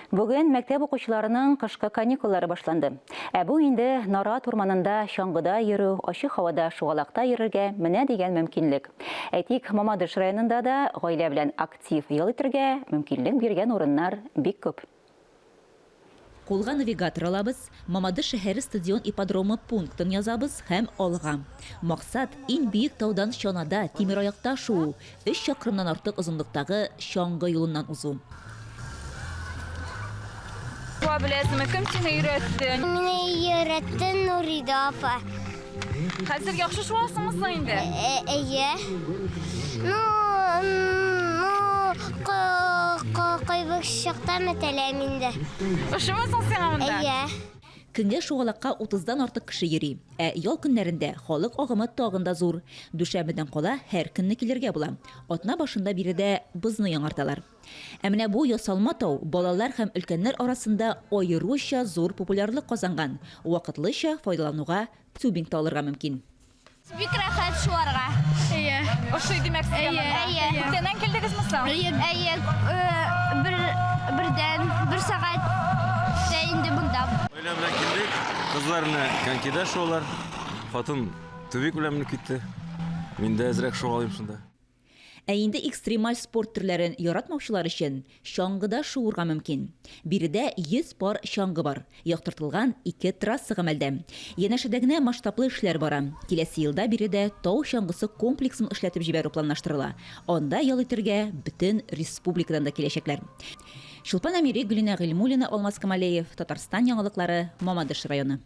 Бүген мәктәп укучыларының кышкы каникуллары башланды. Ә бу инде нарат урманында чаңгыда йөрү, ачык һавада шугалакта йөрергә менә дигән мөмкинлек. Әйтик, Мамадыш районында да гаилә белән актив ял итәргә мөмкинлек биргән урыннар бик күп. Кулга навигатор алабыз, Мамадыш шәһәре стадион-ипподромы пунктын язабыз һәм алга. Максат, иң биек таудан чанада, тимераякта шуу, Өч чакрымнан артык озынлыктагы чаңгы юлыннан узу. Шуа беләсеңме? Кем сине өйрәтте? Мине өйрәтте Нурида апа. Хәзер яхшы шуасыңмы соң инде? Әйе. Ну, ну, кайбер чакта мәтәләм инде. Ошыймы соң сиңа монда? Әйе. Көнгә шугалакка утыздан артык кеше йөри. Ә ял көннәрендә халык агымы тагын да зур. Дүшәмбедән кала һәр көнне килергә була. Атна башында биредә бозны яңарталар. Ә менә бу ясалма тау балалар һәм өлкәннәр арасында аеруча зур популярлык казанган. Вакытлыча файдалануга тюбинг та алырга мөмкин. Бик рәхәт шуарга. Әйе. Ошый димәк сезгә монда. Әйе. Күптәннән килдегезме соң? Әйе. Әйе. Бер бердән бер сәгать тә инде монда. Гаилә белән килдек. Кызларны конькида шуалар. Хатын тюбик белән менеп китте. Мин дә әзрәк шуалыйм шунда. Ә инде экстремаль спорт төрләрен яратмаучылар өчен чаңгыда шуырга мөмкин. Биредә 100 пар чаңгы бар, яктыртылган ике трасса гамәлдә. Янәшәдә генә масштаблы эшләр бара. Киләсе елда биредә тау чаңгысы комплексын эшләтеп җибәрү планлаштырыла. Анда ял итәргә бөтен республикадан да киләчәкләр. Чулпан Әмири, Гөлинә Гыйльмуллина, Алмаз Камалеев, Татарстан яңалыклары, Мамадыш районы.